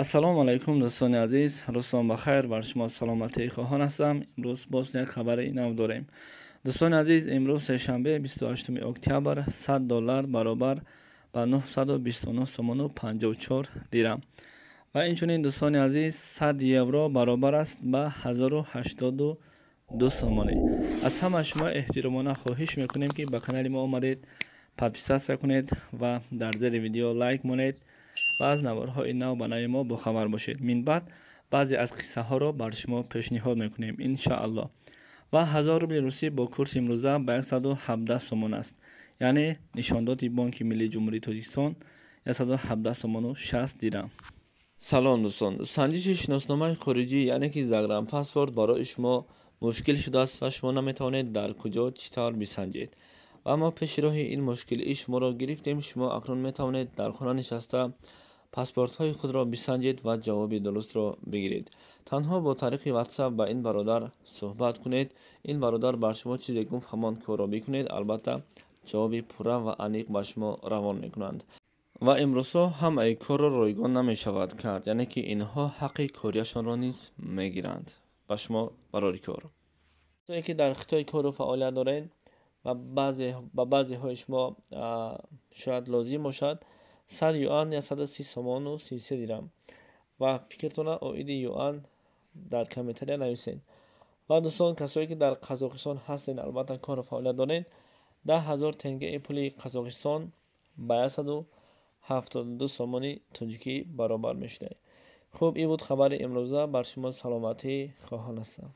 Ассалому алайкум, дӯстони азиз, рӯзтон бахайр, бар шумо саломатии хоҳон ҳастам. Имрӯз боз як хабари нав дорем. Дӯстони азиз, имрӯз сешанбе, 28 октябр, 100 доллар баробар ба 929 сомону 54 дирам. Ва инчунин, дӯстони азиз, 100 евро баробар аст ба 1082 сомонӣ. Аз ҳама шумо эҳтиромона хоҳиш мекунем, ки ба канали мо омадед, подписаться кунед ва дар зери видео лайк монед ва аз наворҳои нав ба нави мо бохабар бошед. Минбаъд баъзе аз қиссаҳоро бар шумо пешниҳод мекунем, иншааллоҳ. Ва 1000 рубли русӣ бо курси имрӯза ба 117 сомон аст, яъне нишондоди Бонки Миллии Ҷумҳурии Тоҷикистон 117 сомону 60 дирам. Салом, дӯстон! Санҷиши шиносномаи хориҷӣ, яъне ки загранпаспорт, барои шумо мушкил шудааст ва шумо наметавонед дар куҷо, чӣ тавр бисанҷед. Ва мо пеши роҳи ин мушкилии шуморо гирифтем. Шумо акнун метавонед дар хона нишаста паспортҳои худро бисанҷед ва ҷавоби дурустро бигиред. Танҳо бо тариқи WhatsApp ба ин бародар суҳбат кунед. Ин бародар бар шумо чизе гуфт, ҳамон корро бикунед, албатта ҷавоби пурра ва аниқ ба шумо равон мекунанд. Ва имрӯзҳо ҳамаи корро ройгон намешавад кард, яъне ки инҳо ҳаққи кориашонро низ мегиранд. Ба шумо барори кор. Ки дар Хитой кору фаъолият доред ва ба баъзеҳои шумо шояд лозим бошад, 100 юан 130 сомону 33 дирам. Ва фикртона оиди юан дар комментария нависед. Ва дӯстон, касое ки дар Қазоқистон ҳастед, албатта кору фаъолият доред, 10 000 тенгеи пули Қазоқистон ба 172 сомони тоҷикӣ баробар мешудад. Хуб, ин буд хабари имрӯза. Бар шумо саломатӣ хоҳон ҳастам.